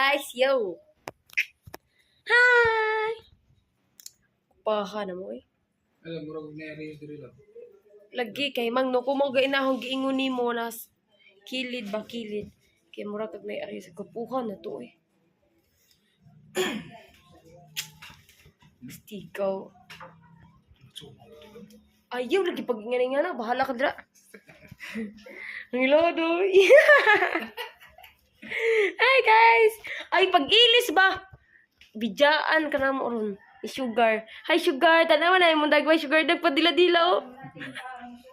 Guys. Yo! Hi! Paha na mo eh. Alam, murag og naay diri lang. Lagi kay mang no ko mo gainahong giingon nimo nas kilid ba kilid. Kay murag kag nay ari sa kapuhan na to eh. Stigaw. Ayaw lagi pag nga nga na bahala ka dira. Ang ilado. Hi, guys. Ay, pag-ilis ba? Bidyaan ka na mo ron. Ni Sugar. Hi, Sugar. Tanawa na imong dagway, Sugar. Nagpadila-dila oh.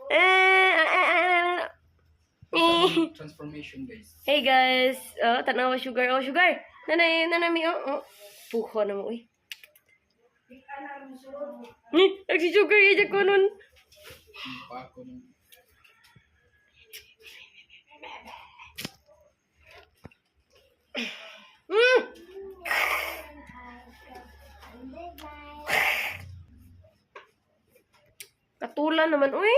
Eh, ah, ah, ah, ah. Eh. Transformation, guys. Hey guys. Oh, tanawa, Sugar. Oh, Sugar. Nanay, nanay mi oh. Oh. Puho na mo eh. Eh, ay, si Sugar ija ko nun. Pa ako ng Katulan naman, uy.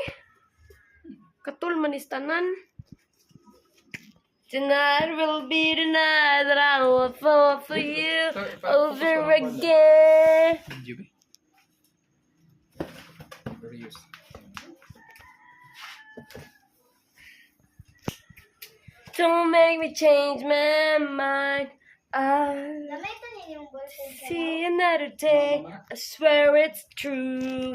Katul man is tanan. Tonight will be the night that I will fall for you over again. Video ba? Reuse. Don't make me change my mind. I'll Lamay ito ninyong ballpen sa see another day. I swear it's true.